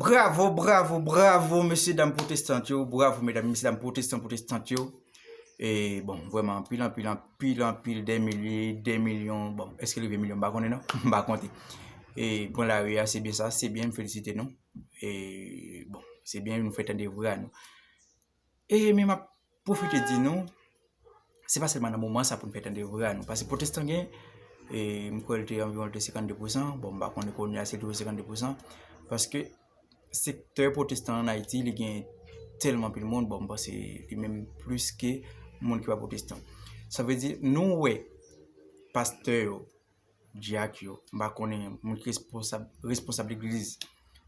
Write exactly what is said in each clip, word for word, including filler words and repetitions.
Bravo, bravo, bravo, mesye dam pwotestan yo, bravo, medam, mesye dam pwotestan, pwotestant yo. E bon, vrèman, anpil, anpil, anpil, anpil, dè milye, dè milyon, bon, èske rive milyon, m pa konnen non, m pa konte. E pran lari a, se byen sa, se byen, m felisite nou. E bon, se byen, nou fè tande vwa nou. E men m ap pwofite di nou, se pa sèlman nan moman sa pou n fè tande vwa nou. Paske pwotestan gen, e m kwè l te anviwon l te senkannde pousan. Bon, m pa konnen kounye a si l toujou senkannde pousan. Paske sektè pwotestan ann Ayiti, li gen tèlman pil moun, bon, m panse li menm plis ke moun ki pa pwotestan. Sa vle di, nou wè pastè yo, dyak yo, m pa konnen moun ki responsab, responsab legliz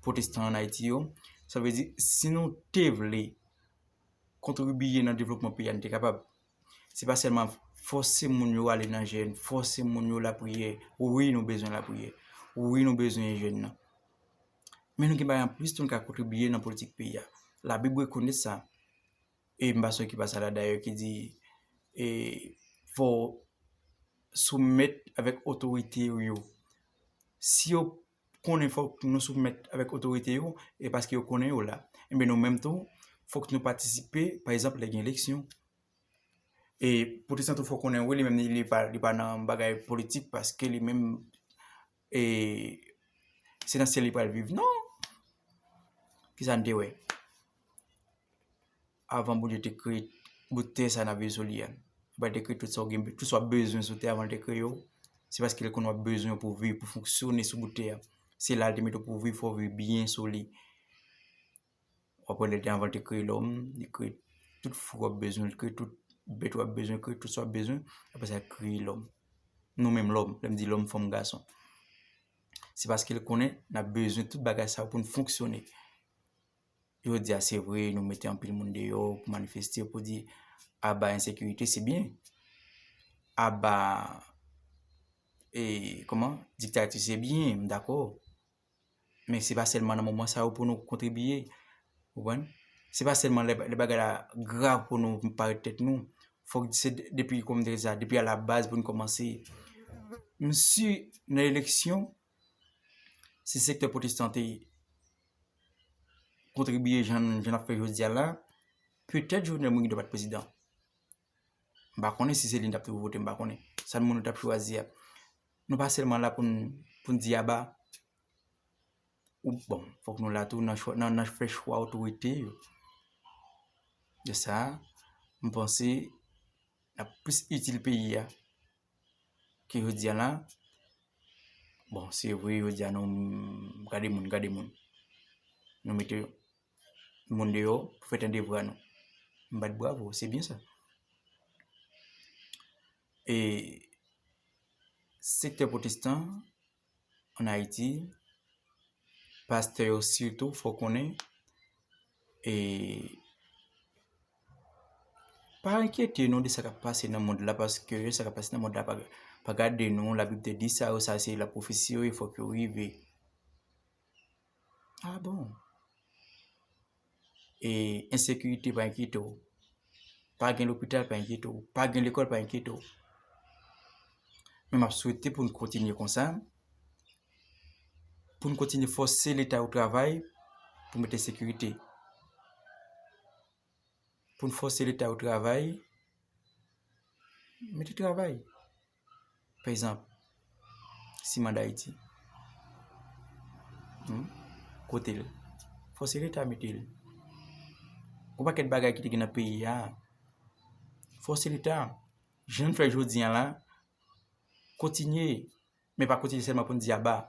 pwotestan ann Ayiti yo. Sa vle di, si nou te vle kontribiye nan devlopman peyi a, nou te kapab. Se pa sèlman fòse moun yo ale nan jèn, fòse moun yo lapriyè. Wi, nou bezwen lapriyè. Wi, nou bezwen jèn nan. Men nou gen bagay anplis tou nou ka kontribiye nan politik peyi a. Labib rekonèt sa. E m pa sonje ki pasaj la dayè ki di, e, fò w soumèt avèk otorite yo. Si yo konnen fòk nou soumèt avèk otorite yo, e paske yo konnen yo la. Enben nou menm tou, fòk nou patisipe, pa egzanp, lè gen eleksyon. E pwotestan tou fò konnen, wi, li menm li pa, li pa nan bagay politik paske li menm, e, se nan syèl li pral viv. Non! Kisa n te wè? Avan Bondye te kreye bout tè sa n ap viv sou li a, li pa te kreye tout sa w gen, tout sa w ap bezwen sou tè avan l te kreye w. Se paske l konn w ap bezwen pou viv, pou fonksyone sou bout tè a. Se la l te mete w pou viv, fò w viv byen sou li. W ap wè lè te anvan l te kreye lòm, li kreye tout fwi w ap bezwen, li kreye tout bèt w ap bezwen, li kreye tout sa w ap bezwen, apre sa l kreye lòm. Nou menm lòm, lè m di lòm, fanm, gason. Se paske l konnen n ap bezwen tout bagay sa yo pou n fonksyone. Jodi a, se vre, nou mete anpil moun deyò pou manifeste, pou di aba ensekirite, se byen. Aba, e, kòman? Diktati, se byen, m dakò. Men se pa sèlman nan moman sa yo pou nou kontribiye. Ou konprann? Se pa sèlman lè, lè bagay la grav pou nou parèt tèt nou. Fòk se de-, depi, kòm m te di sa, depi a la baz pou nou kòmanse. M si nan eleksyon, si sektè pwotestan te kontribiye jan, jan n ap fè jodi a la, petèt Jovenel Moïse ta pa t prezidan. M pa konnen si se li n t ap toujou vote, m pa konnen. Sa moun yo t ap chwazi a. Nou pa sèlman la pou n, pou n di aba. Ou, bon, fòk nou la tou nan chwa, nan, nan fè chwa otorite yo. E sa, m panse n ap plis itil peyi a ke jodi a la. Bon, se vre, jodi a nou, gade moun, gade moun. Nou mete moun deyò pou fè tande vwa nou. M bat bravo, se byen sa. E sektè pwotestan ann Ayiti, pastè yo sitou, fò konnen, e pa enkyete nou de sa k ap pase nan mond la, paske sa k ap pase nan mond la pa, pa gade nou, Labib te di sa, yo, sa se la pwofesi yo, e fòk yo rive. Ah bon? E ensekirite pa enkyete w. Pa gen lopital pa enkyete w. Pa gen lekòl pa enkyete w. Men m ap swete pou n kontinye konsa, pou n kontinye fòse Leta yo travay pou mete sekirite. Pou n fòse Leta yo travay, mete travay. Pa egzanp, Siman Dayiti. Hmm? Kote l? Fòse Leta mete l. Gon pakèt bagay ki te gen nan peyi a. Fòse Leta. Jan n fè jodi a la, kontinye. Men pa kontinye sèlman pou n di aba.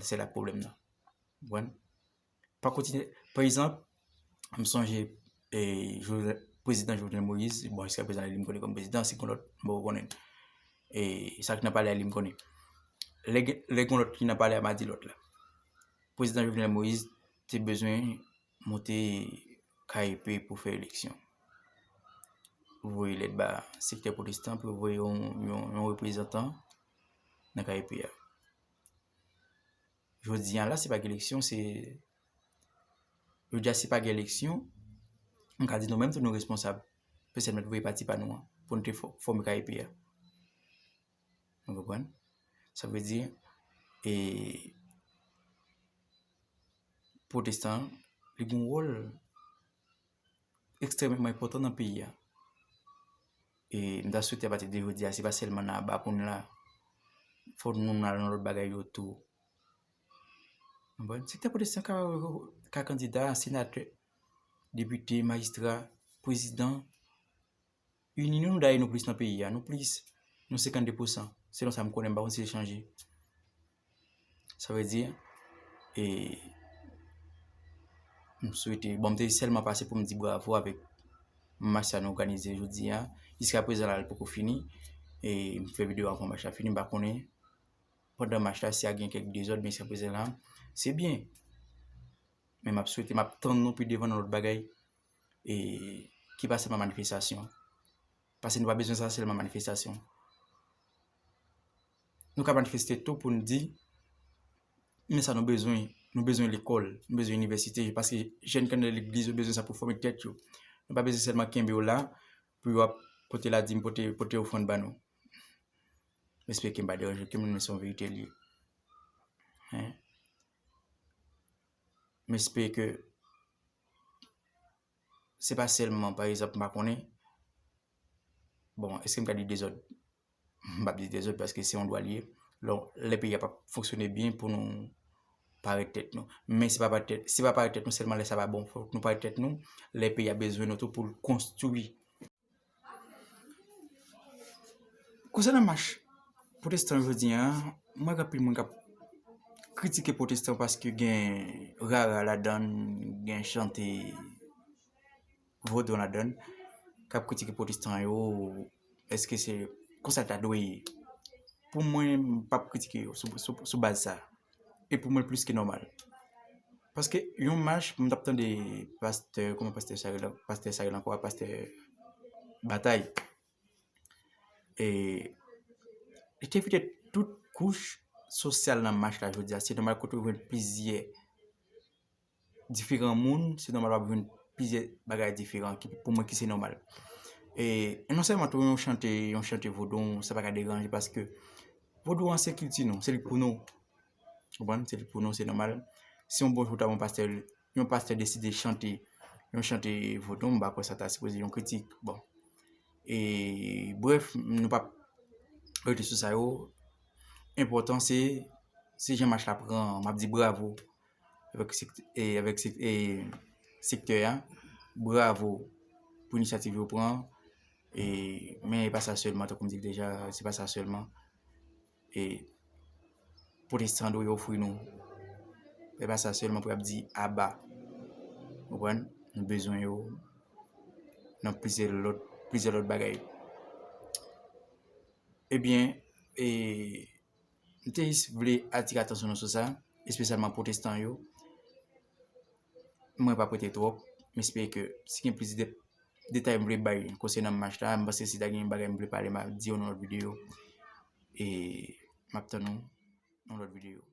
Se la pwoblèm nan. Ou konprann? Pa kontinye. Pa egzanp, m sonje, e, Jovenel, prezidan Jovenel Moïse, bon, jiska prezan, li m konnen kòm prezidan, si gon lòt, m poko konnen. E, sa ki nan palè a, li m konnen. Lè gen, lè gon lòt ki nan palè a, m a di lòt la. Prezidan Jovenel Moïse te bezwen monte K E P pou fè eleksyon. Voye lèt ba sektè pwotestan pou yo voye yon, yon, yon reprezantan nan K E P a. Jodi a la, se pa gen eleksyon, se, jodi a, se pa gen eleksyon, m ka di nou menm tou nou responsab. Pèsòn mèt voye pati pa nou an, pou nou te fò-, fòme K E P a. Nou konprann? Sa vle di, e, pwotestan, li gen yon wòl ekstrèmeman enpòtan nan peyi a. E m ta swete apati de jodi a, se pa sèlman nan Aba pou n la. Fò nou al nan lòt bagay yo tou. Konprann? Sektè pwotestan ka, ka kandida, senatè, depite, majistra, prezidan. Ini nou, nou dayè nou plis nan peyi a. Nou plis, nou senkannde pousan. Selon sa m konnen, m pa konn si l chanje. Sa vle di, e, m swete, bon, m te sèlman pase pou m di bravo avèk mach sa nou òganize jodi a. Jiska prezan la, l poko fini. E m fè videyo anvan mach la fini, m pa konnen pandan mach la si a gen kèk dezòd, men jiska prezan la, se byen. Men m ap swete, m ap tann nou pi devan nan lòt bagay, e, ki pa sèlman manifestasyon. Paske nou pa bezwen sa sèlman manifestasyon. Nou ka manifeste tou pou n di, men sa nou bezwen, nou bezwen lekòl, nou bezwen inivèsite, paske jèn k anndan legliz yo bezwen sa pou fòme tèt yo. Nou pa bezwen sèlman kenbe yo la, pou yo ap pote ladim, pote, pote ofrann ba nou. M espere ke m pa deranje okenn moun, men se yon verite l ye. Hein? M espere ke se pa sèlman, pa egzanp, m pa konnen, bon, èske m ka di dezòd? M p ap di dezòd paske se yon dwa l ye. Lò, lè peyi a p ap fonksyone byen pou nou parèt tèt nou. Men se pa parèt tèt, se pa parèt tèt nou sèlman lè sa pa bon. Fòk nou parèt tèt nou lè peyi a bezwen nou tou pou l konstwi. Konsènan mach pwotestan jodi a, m wè gen anpil moun k ap kritike pwotestan paske gen rara ladan l, gen chante vodou ladan l, k ap kritike pwotestan yo, èske se konsa l ta dwe ye? Pou mwen, m p ap kritike yo sou, sou, sou baz sa. E pou mwen, l plis ke nòmal. Paske yon mach, m t ap tande pastè, kòman pastè sa rele, pastè sa rele ankò, pastè Batay. E, li te envite tout kouch sosyal nan mach la jodi a. Se nòmal kote w jwenn plizyè diferan moun, se nòmal w ap jwenn plizyè bagay diferan ki, pou mwen, ki se nòmal. E non sèlman tou yon chante, yon chante vodou, sa pa ka deranje paske vodou an se kilti nou, se li pou nou. Konprann? Se li pou nou, se nòmal. Si yon bon jou ta yon pastè, yon pastè deside chante, yon chante vodou, m pa kwè sa ta sipoze yon kritik. Bon. E brèf, nou p ap rete sou sa yo. Enpòtan se, se jan mach la pran, m ap di bravo avèk sekt-, e avèk sekt-, e sektè a. Bravo pou inisyativ yo pran. E, men e pa sa sèlman, tankou m di l deja, se pa sa sèlman. E pwotestan dwe ofri nou. E pa sa sèlman pou y ap di aba. Ou konprann? Nou bezwen yo nan plizyè lòt, plizyè lòt bagay. Ebyen, e, m te jis vle atire atansyon nou sou sa, espesyalman pwotestan yo. Mwen pa prete twòp. M espere ke si gen plis de detay m vle bay konsènan mach la, m panse si ta gen bagay m vle pale, m a di yo nan lòt videyo. E m ap tann nou nan lòt videyo.